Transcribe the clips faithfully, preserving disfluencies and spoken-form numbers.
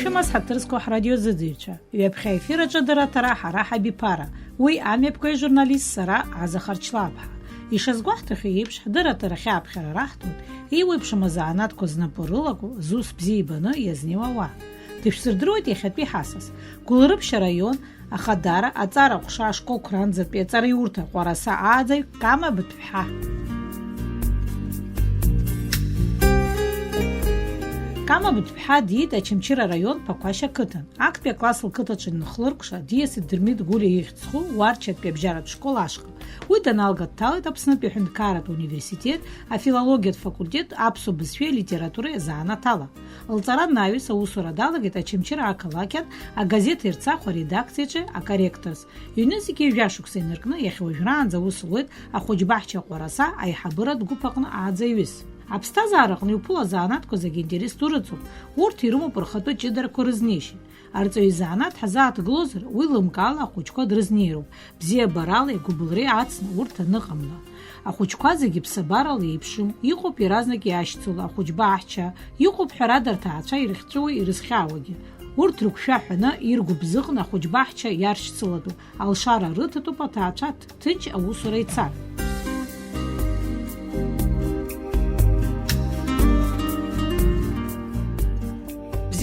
Шәымаз ҳаҭыр зқәу ҳрадиозыӡырҩцәа, ҩаԥхьа аефир аҿы адырраҭара Ҳара ҳабиԥара, уи амҩаԥгаҩ журналист сара Аза Харчлааԥҳа. Ишазгәаҳҭахьоу еиԥш, ҳдырраҭара ахьааԥхьара раҳҭоит, еиуеиԥшым азанааҭқәа знапы рылаку, зус бзиа ибаны иазнеиуа ауаа. Дышәсырдыруеит иахьатәи ҳасас. Гәылрыԥшь араион Ахадара аҵара аҟәша ашколқәа ранӡатәи аҵараиурҭа Ҟәараса ааӡаҩ Кама Быҭәԥҳа. Кама Быҭәԥҳа диит Очамчыра араион Ԥақәашь ақыҭан. Актәи акласс лқыҭаҿы инхлыркәша, диасит Дырмит Гәлиа ихьӡ зху Уарчатәи абжьаратә школ ашҟа. Уи даналга дҭалеит Аԥснытәи аҳәынҭқарратә университет афилологиатә факультет аԥсуа бызшәеи алитературеи азанааҭ ала. Лҵара анаҩс аусура далагеит Очамчыра ақалақьан агазеҭ Ерцахә аредакциаҿы акорректорс. Ҩнызқьи ҩажәа шықәса инаркны иахьа уажәраанӡа аус луеит ахәыҷбаҳча Ҟәараса аиҳабыратә гәыԥ аҟны ааӡаҩыс. Аԥсҭазаараҟны иуԥыло азанааҭқәа зегьы аинтерес ду рыҵоуп. Урҭ ирымоуп рхатәы ҷыдарақәа рызнеишьа. Арҵаҩы изанааҭ ҳазааҭгылозар, уи лымкаала ахәыҷқәа дрызнеироуп, бзиабарала игәыбылреи ацны урҭ аныҟамла. Ахәыҷқәа зегьы ԥсабарала еиԥшым, иҟоуп иаразнак иашьцыло ахәыҷбаҳча, иҟоуп ҳәарада рҭаацәа ирыхьҵәыуа ирызхьаауагьы. Урҭ рыгәшәа ҳәаны иргәыбзыӷны ахәыҷбаҳча иаршьцылатәуп, алшара рыҭатәуп аҭаацәа ҭ-, ҭынч аусура ицар.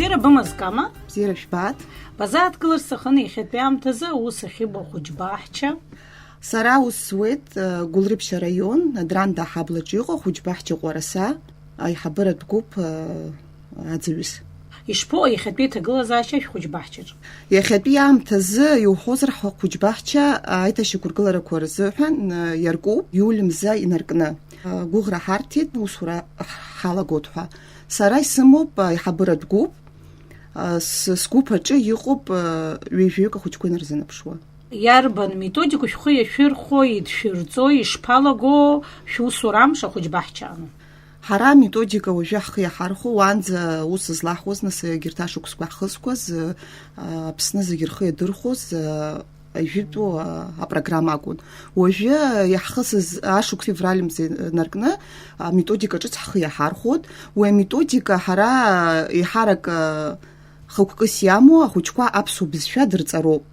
Бзиара бымаз, Кама? Бзиара жәбааит. Базааҭгылар сҭахын иахьатәи аамҭазы аус ахьыбо ахәыҷбаҳча. Сара аус зуеит, э, Гәылрыԥшь араион, Адранда аҳаблаҿы иҟоу ахәыҷбаҳча Ҟәараса аиҳабыратә гәыԥ, э, аӡаҩыс. Ишԥоу иахьатәи аҭагылазаашьа шәхәыҷбаҳчаҿ? Иахьатәи аамҭазы иуҳәозар, ҳхәыҷбаҳча аиҭашьақәыргыларақәа рзыҳәан, э, иаркуп, иуль мза инаркны. Э, гәыӷра ҳарҭеит, усура ҳалагоит ҳәа. Сара исымоуп аиҳабыратә гәыԥ, э, с-, сгәыԥ аҿы иҟоуп, э, ҩажәаҩык ахәыҷқәа инарзынаԥшуа. Иарбан методика шәхы иашәырхәо, идшәырҵо, ишԥалаго шәусура амш ахәыҷбаҳчаан? Ҳара аметодика уажәы ҳхы иаҳархәо, уаанӡа ус злаҳуаз, нас, егьырҭ ашықәсқәа ҳхызқәаз, э, Аԥсны зегьы рхы иадырхәоз, э, ажәытәу, э, апрограмма акәын. Уажәы иаҳхысыз ашықәс февраль мза инаркны аметодика ҿыц ҳхы иаҳархәоит. Уи аметодика ҳара, э, еиҳарак, э, хықәкыс иамоу ахәыҷқәа аԥсуа бызшәа дырҵароуп.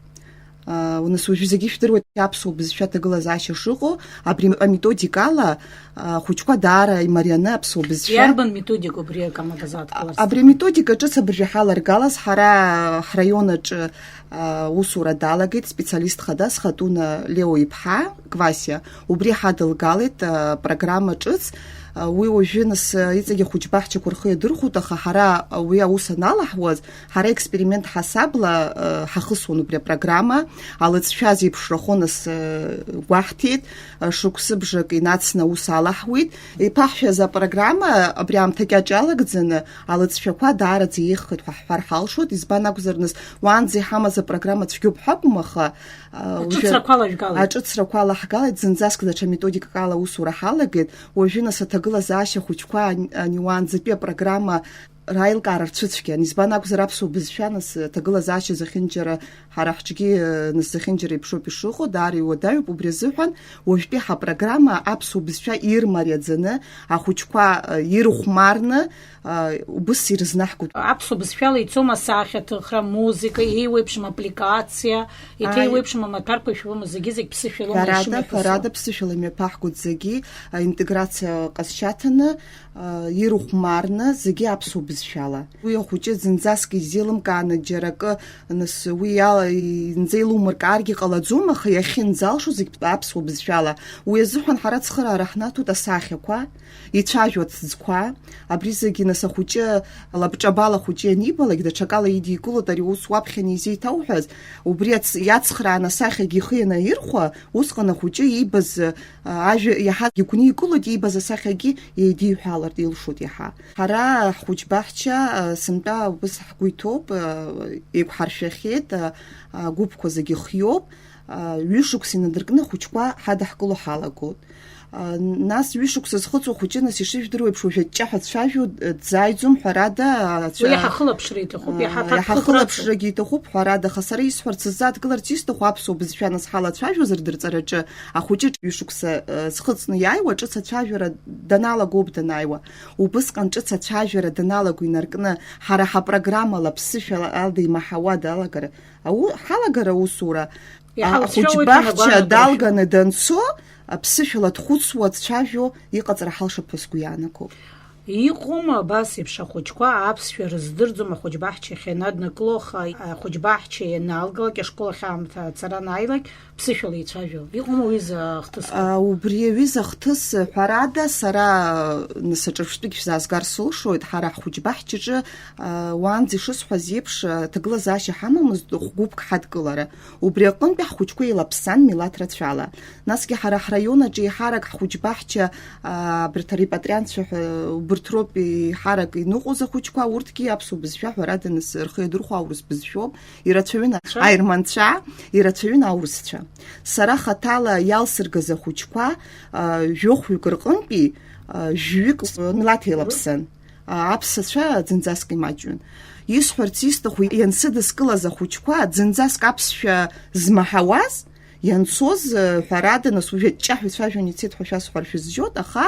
Аа, нас уажәы зегьы ижәдыруеит аԥсуа бызшәа аҭагылазаашьа шыҟоу, абри аметодикала, аа, ахәыҷқәа даара имарианы аԥсуа бызшәа. Иарбан методика убри акомагазы адкыларц? Абри аметодика ҿыц абыржәы ҳаларгалаз ҳара ҳраион аҿы, аа, усура далагеит специалист хадас Хатуна Лео иԥҳа Квасиа. Убри ҳадылгалеит, аа, программа ҿыц. Уи уажәы, нас, иҵегь ахәыҷбаҳчақәа рхы иадырхәоит, аха ҳара уи аус аналаҳуаз, ҳара аексперимент ҳасабла, э, ҳахысуан убри апрограмма, алыҵшәа зеиԥшрахо, нас, э, гәаҳҭеит, э, шықәсыбжак инацны аус алаҳуеит. Иԥаҳшәаз апрограмма абри аамҭа кьаҿ иалагӡаны алыҵшәақәа даараӡа еиӷьхеит ҳәа ҳҳәар ҳалшоит, избан акәзар, нас, уаанӡа иҳамаз апрограмма цәгьоуп ҳәа акәым, аха, э, уажәы аҿыцрақәа лажәгалеит. Аҿыцрақәа лаҳгалеит, зынӡаск даҽа методикак ала аусура ҳалагеит. Уажәы, нас, аҭагылазаашьа ахәыҷқәа ани-, ани уаанӡатәи апрограмма раилкаара рцәыцәгьан. Избан акәзар, аԥсуа бызшәа, нас, аҭагылазаашьа зехьынџьара ҳара ҳҿгьы, э, нас, зехьынџьара еиԥшоуп ишыҟоу, даара иуадаҩуп. Убри азыҳәан уажәтәи ҳапрограмма аԥсуа бызшәа ирмариаӡаны ахәыҷқәа, э, ирыхәмарны, э, убыс ирызнаҳгоит. Аԥсуа бызшәала ицом асахьаҭыхра, музыка, еиуеиԥшым аппликациа, Ааи. Еиҭеиуеиԥшым амаҭәарқәа шәымоума, зегьы-зегь ԥсышәала Ҳәарада, ишымҩаԥысуа. Ҳәарада, ԥсышәала имҩаԥаҳгоит зегьы, аинтеграциа ҟазшьаҭаны, а, ирыхәмарны, зегьы аԥсуа бызшәала. Уи ахәыҷы зынӡаск изеилымкааны џьара акы, нас, уи иала, зынӡа илумыркааргьы ҟалаӡом, аха иахьынӡалшо зегь аԥсуа бызшәала. Уи азыҳәан ҳара ацхыраара ҳнаҭоит асахьақәа, ицәажәо аҭӡқәа, абри зегьы, нас, ахәыҷы, лабҿабала ахәыҷы ианибалак, даҽакала идикылоит ари аус уаԥхьаны изеиҭауҳәаз, убри ац-, иацхрааны асахьагьы ихы ианаирхәа, усҟан ахәыҷы иибаз, а, ажәа иаҳа игәникылоит, иибаз асахьагьы еидиҳәалартә илшоит иаҳа. Ҳара ҳхәыҷбаҳча, а, сынтәа убыс ҳгәы иҭоуп, а, еиқәҳаршәахьеит, а, агәыԥқәа зегьы хиоуп, а, ҩышықәса инадыркны ахәыҷқәа ҳадаҳкыло ҳалагоит. А, нас ҩышықәса зхыҵуа хәыҷы, нас, ишыжәдыруа еиԥш, уажә аҷҷаҳәа дцәажәо, д-, дзааиӡом, ҳәарада, ацәа-, Уи иаҳа хылаԥшра иҭахуп, а, иаҳа аҭак иаҳа хылаԥшрагьы иҭахуп, ҳәарада, аха сара исҳәарц, сзааҭгыларц исҭаху аԥсуа бызшәа, нас, ҳалацәажәозар дырҵараҿы, ахәыҷы ҩышықәса, а, зхыҵны иааиуа, ҿыц ацәажәара даналагоуп данааиуа. Убысҟан ҿыц ацәажәара даналаго инаркны, ҳара ҳапрограммала ԥсышәала алда имаҳауа далагара, ау-, ҳалагара аусура, а, Иҳалацәажәоит ахәыҷбаҳча инагәанагара далганы данцо, аԥсышәала дхәыцуа, дцәажәо иҟаҵара ҳалшап ҳәа сгәы иаанагоуп. Иҟоума абас еиԥш ахәыҷқәа аԥсшәа рыздырӡом, ахәыҷбаҳчахь ианаднакыло, аха ахәыҷбаҳча ианалгалак, ашкол ахь аамҭа ацара анааилак, ԥсышәала ицәажәо? Иҟоума уи изы ахҭысқәа? А, убри аҩыза ахҭыс, ҳәарада, сара, нас, аҿырԥштәыгь шәзаазгар сылшоит, ҳара ҳхәыҷбаҳчаҿы, а, уаанӡа ишысҳәаз еиԥш, а, ҭагылазаашьа ҳамамызт, хәгәыԥк ҳадкылара. Убри аҟынтәи ҳхәыҷқәа еилаԥсан милаҭ рацәала. Насгьы ҳара ҳраион аҿы еиҳарак ҳхәыҷбаҳча, а, абарҭ арепатриантцәа ҳәа, убарҭ роуп еиҳарак иныҟәоз ахәыҷқәа, урҭгьы аԥсуа бызшәа, ҳәарада, нас, рхы иадырхәо аурыс бызшәоуп, ирацәаҩын Цәа? аерманцәа, ирацәаҩын аурысцәа. Сара хаҭала иалсыргаз ахәыҷқәа, а, жәохәҩык рҟынтәи, а, жәҩык милаҭ еилаԥсан. А, аԥсацәа ӡынӡаск имаҷҩын. Исҳәарц исҭаху, иансыдыскылаз ахәыҷқәа, ӡынӡаск аԥсшәа змаҳауаз, ианцоз, а, ҳәарада, нас, уажә аҷҷаҳәа ицәажәон ицеит ҳәа шәасҳәар шәызжьоит, аха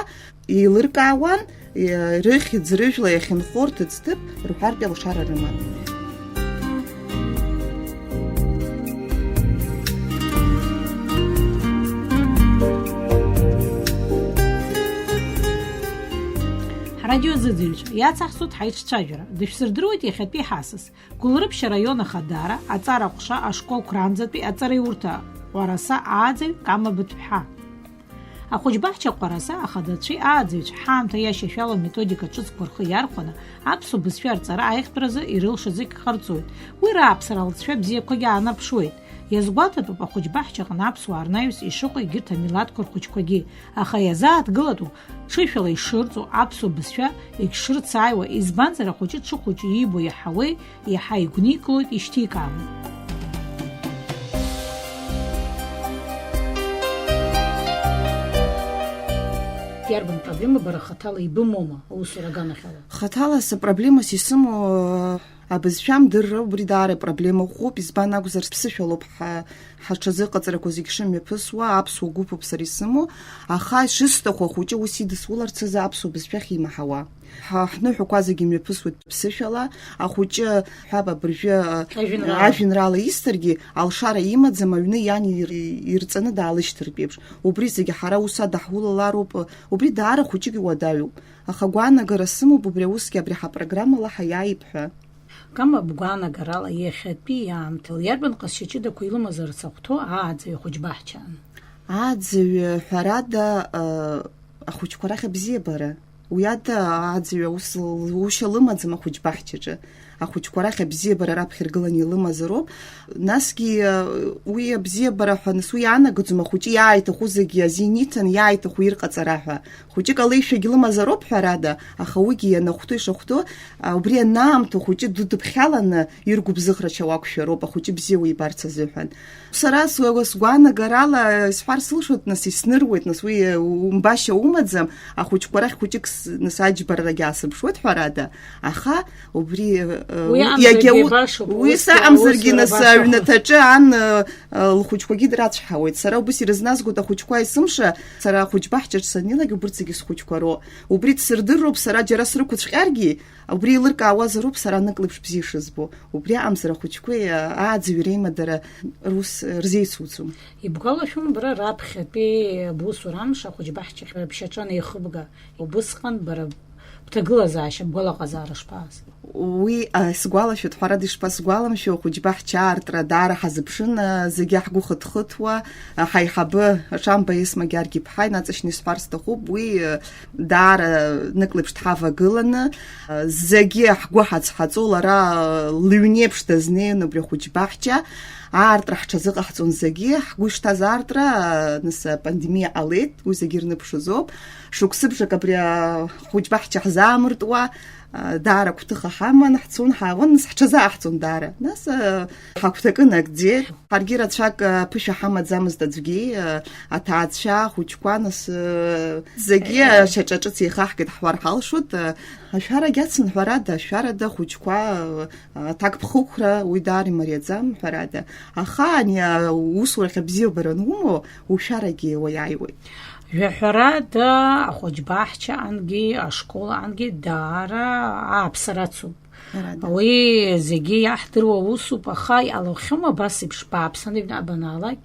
еилыркаауан, е, рыхьӡ, рыжәла иахьынхо рҭыӡҭыԥ рҳәартә алшара рыман. Ҳрадио азыӡырҩцәа, иацаҳҵоит ҳаиҿцәажәара. Дышәсырдыруеит иахьатәи ҳасас. Гәылрыԥшь араион ахадара, аҵара ҟәша ашколқәранӡатәи аҵараиурҭа Ҟәараса ааӡаҩ Кама Быҭәԥҳа. Ахәыҷбаҳча Ҟәараса ахадацәеи ааӡаҩцәеи ҳаамҭа иашьашәала аметодика ҿыцқәа рхы иархәаны, аԥсуа бызшәа арҵара аиӷьтәразы ирылшаз зегь ҟарҵоит. Уи рааԥсара алҵшәа бзиақәагьы аанарԥшуеит. Иазгәаҭатәуп ахәыҷбаҳчаҟны аԥсуаа рнаҩс ишыҟоу егьырҭ амилаҭқәа рхәыҷқәагьы, аха иазааҭгылатәуп ҽышәала ишырҵо аԥсуа бызшәа егьшрыцааиуа, избанзар, ахәыҷы дшыхәыҷу иибо иаҳауеи, иаҳа игәникылоит, ишьҭикаауеит. Иарбан проблема бара хаҭала ибымоума аусура аганахьала? Хаҭала са проблемас исымоу, э, абызшәа амдырра, убри даара проблема ӷәӷәоуп, избан акәзар, сԥсышәалоуп ҳа-, ҳаҽазыҟаҵарақәа зегь шымҩаԥысуа, аԥсуа гәыԥуп сара исымоу, аха ишысҭаху ахәыҷы ус идысуларц азы аԥсуа бызшәа ахьимаҳауа. Ҳа-, ҳныҳәақәа зегьы мҩаԥысуеит ԥсышәала, ахәыҷы, ҳәап, абыржәы, а, Ажәеинраала. Ажәеинраала исҭаргьы, алшара имаӡам, аҩны иан ир-, ирҵаны даалышьҭыртә еиԥш. Убри зегьы ҳара ус ада ҳулалароуп, убри даара хәыҷык иуадаҩуп. Аха агәаанагара сымоуп, убри аусгьы абри ҳапрограммала ҳаиааип ҳәа. Кама, бгәаанагарала, иахьатәи аамҭала иарбан ҟазшьа ҷыдақәа илымазарц ахәҭоу ааӡаҩ ахәыҷбаҳчаан? Ааӡаҩ, ҳәарада, а, ахәыҷқәа рахь абзиабара. Уи ада ааӡаҩ аус лушьа лымаӡам ахәыҷбаҳчаҿы. Ахәыҷқәа рахь абзиабара раԥхьа иргыланы илымазароуп. Насгьы, уи абзиабара ҳәа, нас, уи иаанагаӡом, ахәыҷы иааиҭаху зегьы азин иҭаны, иааиҭаху ирҟаҵара ҳәа. Хәыҷык алеишәагь лымазароуп, ҳәарада, аха уигьы ианахәҭоу ишахәҭоу, а, убри анаамҭоу хәыҷы дыдыԥхьаланы иргәыбзыӷрашьа уақәшәароуп, ахәыҷы бзиа уибарц азыҳәан. Сара сгәа-, сгәаанагарала исҳәар сылшоит, нас, исныруеит, нас, уи, э, умбашьа умаӡам, ахәыҷқәа рахь хәыҷык с-, нас, аџьбаррагьы аасырԥшуеит, ҳәарада, аха убри, э, Уи у-, аҟамзаргьы иагьа у-, башоуп, уи ус, саҟамзаргьы, ус нас, рбашоуп. Аҩнаҭаҿы ан, э, э, лхәыҷқәагьы драцәҳауеит. Сара убас ирызназгоит ахәыҷқәа есымша, сара ахәыҷбаҳчаҿ саннеилак, убырҭ зегьы схәыҷқәа роуп. Убри дсырдырроуп, сара џьара срықәыцәҟьаргьы, убри еилыркаауазароуп сара нык леиԥш бзиа шызбо. Убри аҟамзар ахәыҷқәеи, а, ааӡаҩи реимадара рус рзеицуӡом. Ибгәалашәом бара раԥхьатәи бусура амш ахәыҷбаҳчахь бшьаҿа анеихыбга, убысҟан бара бҭагылазаашьа, бгәалаҟазаара шԥааз? Уи, а, сгәалашәоит, ҳәарада, ишԥасгәаламшәо, ахәыҷбаҳча аартра даара ҳазыԥшын, а, зегьы ҳгәы хыҭхыҭуа, а, ҳаиҳабы Ҽамба Есма Гьаргь-иԥҳа инаҵшьны исҳәар сҭахуп, уи, а, даара нык леиԥш дҳавагыланы, а, зегьы ҳгәы ҳацҳаҵо, лара, а, лыҩнеиԥш дазнеин убри ахәыҷбаҳча аартра ҳҽазыҟаҳҵон зегьы, ҳгәы ишҭаз аартра, а, нас апандемиа ҟалеит, уи зегьы ирныԥшыз ауп. Шықәсыбжак абри ахәыҷбаҳча ҳзаамыртуа, Даара агәҭыха ҳаман, ҳцон, ҳаауан, нас ҳҽазааҳҵон даара. Нас, ҳагәҭакы нагӡеит. Ҳаргьы рацәак, ԥышәа ҳамаӡамызт аӡәгьы, аҭаацәа, ахәыҷқәа, нас, зегьы ашьаҿа ҿыц еихаҳгеит, ҳуар ҳалшоит. Ашәарагь ацын, ҳәарада, ашәарада, ахәыҷқәа, аҭакԥхықәра, уи даара имариаӡам, ҳәарада. Аха ани аусурахь абзиабара анумоу, ушәарагьы уаиааиуеит. Жәаҳәарада, ахәыҷбаҳчаҟангьы, ашколаҟангьы даара ааԥсара ацуп. Ҳәарада. Уи зегьы иаҳдыруа усуп, аха иҟалахьоума абас еиԥш бааԥсаны аҩны банаалак,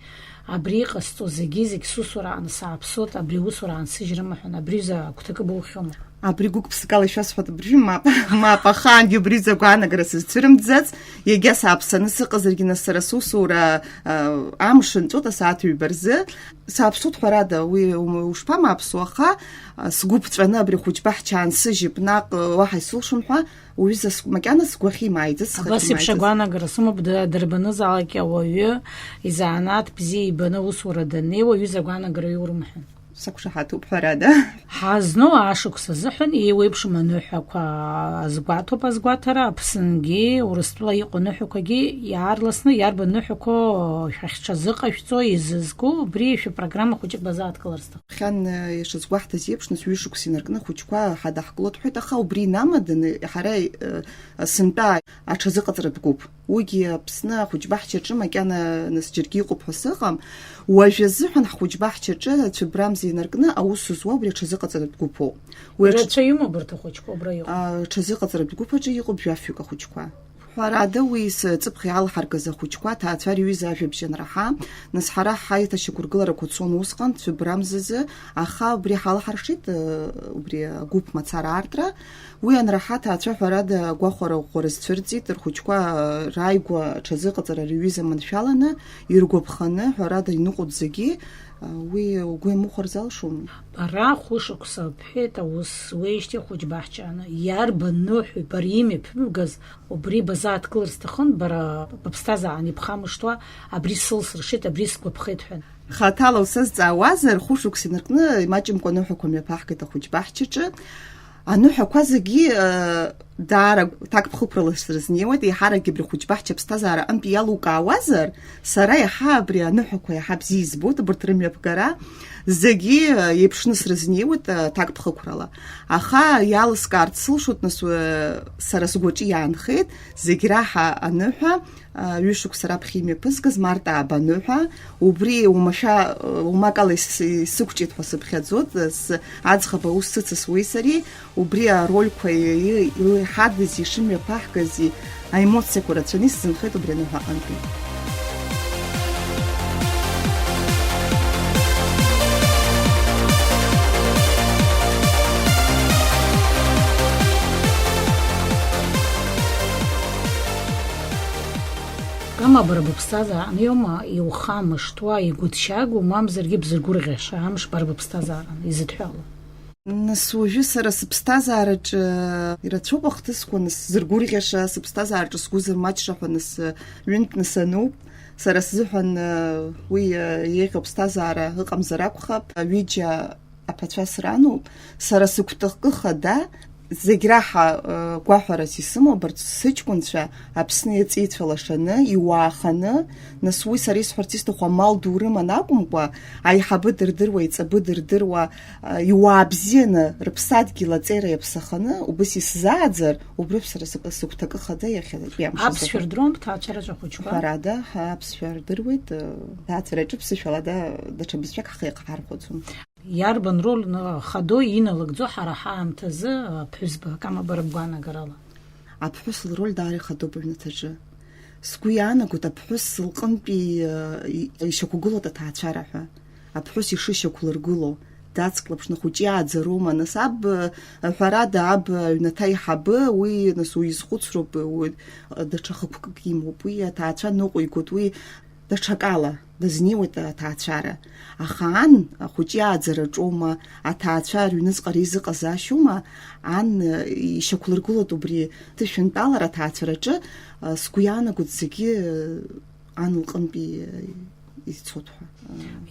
абри иҟасҵо зегьы-зегь сусураан сааԥсоит, абри усураан сыжьрым ҳәа, абри ҩыза агәҭакы бухьоума? Абри гәык-ԥсыкала ишәасҳәоит абыржәы, мап, мап, ахаангьы убри ҩыза агәаанагара сызцәырымҵӡац, иагьа сааԥсаны сыҟазаргьы, нас сара сусура, а, амш нҵәоит асааҭ ҩба рзы. Сааԥсоит, ҳәарада, уи у-, ушԥамааԥсо, аха, а, сгәы ԥҵәаны абри ахәыҷбаҳча аансыжьып, наҟ, уаҳа исылшом ҳәа, уҩыза сгәы, макьана сгәы ахьимааиӡац, схы Абас еиԥш ахьимааиӡац. Агәаанагара сымоуп, да-, дарбанызаалак ауаҩы изанааҭ бзиа ибаны аусура даннеиуа, ҩыза агәаанагара иоурым ҳәа. Сақәшаҳаҭуп, ҳәарада. Ҳазну ашықәс азыҳәан еиуеиԥшым аныҳәақәа азгәаҭоуп азгәаҭара, Аԥсынгьы, Урыстәыла иҟоу аныҳәақәагьы иаарласны иарбан ныҳәақәоу шәахьҽазыҟашәҵо, изызку, убри шәыпрограмма хәыҷык базааҭгылар сҭахуп. Хьан, э, ишазгәаҳҭаз еиԥш, нас ҩышықәса инаркны ахәыҷқәа ҳадаҳкылоит ҳәеит, аха убри инамаданы ҳара, э, сынтәа аҽазыҟаҵаратә гәыԥ. Уигьы Аԥсны ахәыҷбаҳчаҿы макьана нас џьаргьы иҟоуп ҳәа сыҟам. Уажә азыҳәан ҳхәыҷбаҳчаҿы цәыббрамза инаркны аус зуа убри аҽазыҟаҵаратә гәыԥоуп. Уи аҽ- Рацәаҩым абарҭ ахәыҷқәа абра иҟоу? А, аҽазыҟаҵаратә гәыԥ аҿы иҟоуп жәафҩык ахәыҷқәа. Ҳәарада, уи сҵыԥх иалҳаргаз ахәыҷқәа, аҭаацәа рҩыза ажәабжь анраҳа, нас ҳара ҳаиҭашьақәыргыларақәа цон усҟан, цәыббрамзазы, аха убри ҳалҳаршеит, э, убри агәыԥ мацара аартра. Уи анраҳа, аҭаацәа, ҳәарада, агәахәара ӷәӷәа рызцәырҵит, рхәыҷқәа, э, рааигәа аҽазыҟаҵара рҩыза маншәаланы, иргәаԥханы, ҳәарада, иныҟәоит зегьы, э, уи угәы иамыхәар залшом. Бара хәышықәса бҳәеит аус зуеижьҭеи ахәыҷбаҳчааны, иарбан ныҳәоу бара имҩаԥымгаз, убри базааҭгылар сҭахын, бара быԥсҭазаара анибхамышҭуа, абри сылсыршеит, абри сгәаԥхеит ҳәа. Хаҭала усазҵаауазар, хәышықәса инаркны имаҷымкәа аныҳәақәа мҩаԥаҳгеит ахәыҷбаҳчаҿы. Аныҳәақәа зегьы, э, даара ҭакԥхықәрала срызнеиуеит, еиҳаракгьы абри ахәыҷбаҳча аԥсҭазаара аҟынтә иалукаауазар, сара иаҳа абри аныҳәақәа иаҳа бзиа избоит, абарҭ рымҩаԥгара, зегьы, э, еиԥшны срызнеиуеит, э, ҭакԥхықәрала. Аха иалыскаарц сылшоит, нас, э, сара сгәаҿы иаанхеит, зегь раҳа аныҳәа, ҩышықәса раԥхьа имҩаԥызгаз Март ааба аныҳәа, убри уамашәа, уамак ала ис-, исықәҿиеит ҳәа сыԥхьаӡоит, с-, аӡӷаб аус сыцызуеи сареи, убри арольқәа и-, и-, илеиҳадызи ишымҩаԥаҳгази аемоциақәа рацәаны исзынхеит убри аныҳәа аҟынтәи. Кама бара быԥсҭазаараҟны иоума иухамышҭуа, игәыҭшьаагоу, мамзаргьы бзыргәырӷьаша амш бара быԥсҭазаараҟны изыдҳәалоу? Нас уажәы сара сыԥсҭазаараҿы ирацәоуп ахҭысқәа, нас сзыргәырӷьаша, сыԥсҭазаараҿы сгәы зырмаҷра ҳәа, нас, ҩынтә, нас, ануп. Сара сзыҳәан, уи, еиӷьу аԥсҭазаара ыҟамзар акәхап. Ҩыџьа аԥацәа срануп. Сара сыгәҭакы хада, зегь раҳа, э, гәаҳәарас исымоу абарҭ сыҷкәынцәа Аԥсны иаҵеицәа лашаны, иуааханы, нас уи сара исҳәарц исҭаху амал ду рыман акәымкәа, аиҳабы дырдыруа, иҵабы дырдыруа, э, иуаа бзианы рыԥсадгьыл аҵеира иаԥсаханы, убыс исзааӡар, убриоуп сара сыгә-, сыгәҭакы хада иахьатәи амш азыҳәан. Аԥсшәа рдыруан бҭаацәараҿы ахәыҷқәа? Ҳәарада, ҳа аԥсшәа рдыруеит, э, ҭаацәараҿы ԥсышәала да-, даҽа бызшәак ҳхы иаҟаҳархәаӡом. Иарбан роль ны-, хадоу иналыгӡо ҳара ҳаамҭазы аԥҳәызба, Кама, бара бгәаанагарала? Аԥҳәыс лроль даара ихадоуп аҩнаҭаҿы. Сгәы иаанагоит, аԥҳәыс лҟынтәи, э, и-, ишьақәгылоуп аҭаацәара ҳәа. Аԥҳәыс ишышьақәлыргыло, дацклаԥшны, ахәыҷы иааӡароума, нас аб, э, ҳәарада, аб аҩнаҭа аиҳабы, уи, нас, уизхәыцроуп, уи, э, даҽа хықәкык имоуп, уи аҭаацәа ныҟәигоит, уи даҽакала дазнеиуеит аҭаацәара. Аха ан, ахәыҷы иааӡараҿоума, аҭаацәа рыҩныҵҟа реизыҟазаашьоума, ан, э, ишьақәлыргылоит убри ҭышәынтәалара аҭаацәараҿы, э, сгәы иаанагоит зегьы, э, ан лҟынтәи, э, ицоит ҳәа.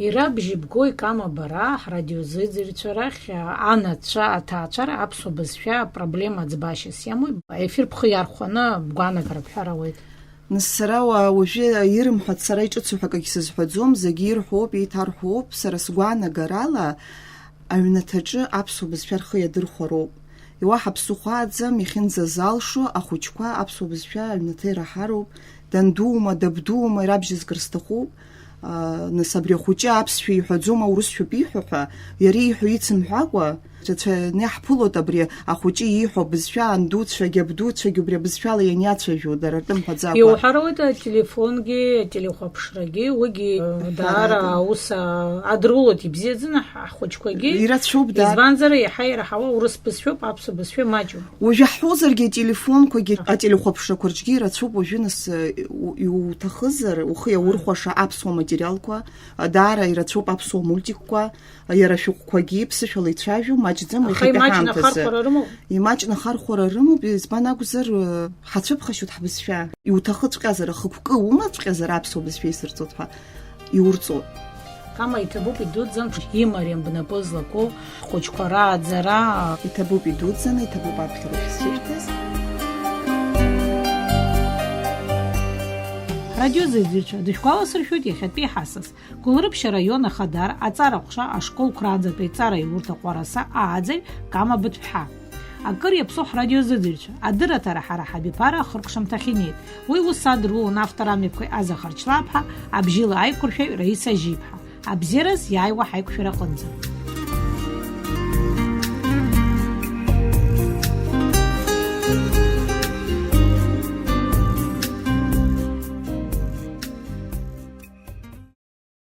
Иара бжьы бгои, Кама, бара, ҳрадиозыӡырҩцәа рахь, анацәа, аҭаацәара аԥсуа бызшәа апроблема ӡбашьас иамои? Аефир бхы иархәаны бгәаанагара бҳәар ауеит. Нас сара уа-, уажәы ирымҳәац, сара иҿыцу ҳәа акагь сызҳәаӡом, зегьы ирҳәоуп, еиҭарҳәоуп, сара сгәаанагарала, аҩнаҭаҿы аԥсуа бызшәа рхы иадырхәароуп. Иуаҳа ԥсыхәа аӡам, иахьынӡазалшо, ахәыҷқәа аԥсуа бызшәа аҩнаҭа ираҳароуп, дандуума, дабдуума, ирабжьызгар сҭахуп. А, нас абри ахәыҷы аԥсшәа иҳәаӡом, аурысшәоуп ииҳәо ҳәа, иара ииҳәо ицымҳәакәа, рацәаны иаҳԥылоит абри ахәыҷы ииҳәо абызшәа, андуцәагьы абдуцәагьы убри абызшәала ианиацәажәо, дара ртәы мҳәаӡакәа. Иуҳәар ауеит ателефонгьы, ателехәаԥшрагьы, уигьы, э, даара аус, а, адырулоит, ибзиаӡаны ҳ-, ҳхәыҷқәагьы. Ирацәоуп, дад. Избанзар, иаҳа ираҳауа урыс бызшәоуп, аԥсуа бызшәа маҷуп. Уажәы ҳҳәозаргьы, ателефонқәагьы, ателехәаԥшрақәа рҿгьы ирацәоуп уажәы, нас, э, у-, иуҭахызар, ухы иаурхәаша аԥсуа материалқәа, а, даара ирацәоуп аԥсуа мультикқәа, а, иара ашәҟәқәагьы ԥсышәала ицәажәо, маҷӡам. Аха иахьатәи имаҷны ҳаамҭазы ахархәара рымоуп? Имаҷны ахархәара рымоуп, избан акәзар, э, ҳацәыԥхашьоит ҳбызшәа. Иуҭахыҵәҟьазар, ахықәкы умаҵәҟьазар аԥсуа бызшәа исырҵоит ҳәа, иурҵоит. Кама, иҭабуп, идуӡӡан, имариам бнапы злаку ҳхәыҷқәа рааӡара. Иҭабуп идуӡӡаны, иҭабуп аԥхьара шәзышәҭаз. Радиозыӡырҩцәа, дышәгәаласыршәоит иахьатәи ҳасас, Гәылрыԥшь араион Ахадара аҵара ҟәша ашколқәраанӡатәи аҵара иурҭаху араса ааӡаҩ Кама Быҭәԥҳа. Акыр иаԥсоу ҳрадиозыӡырҩцәа, адырраҭара ҳара ҳабиԥара ахыркәшамҭахь инеит. Уи ус адырулон автор амҩаԥгаҩ Аза Харчлааԥҳа, абжьыла аиқәыршәаҩ Раиса Жьиԥҳа. Абзиараз иааиуа ҳаиқәшәара аҟынӡа.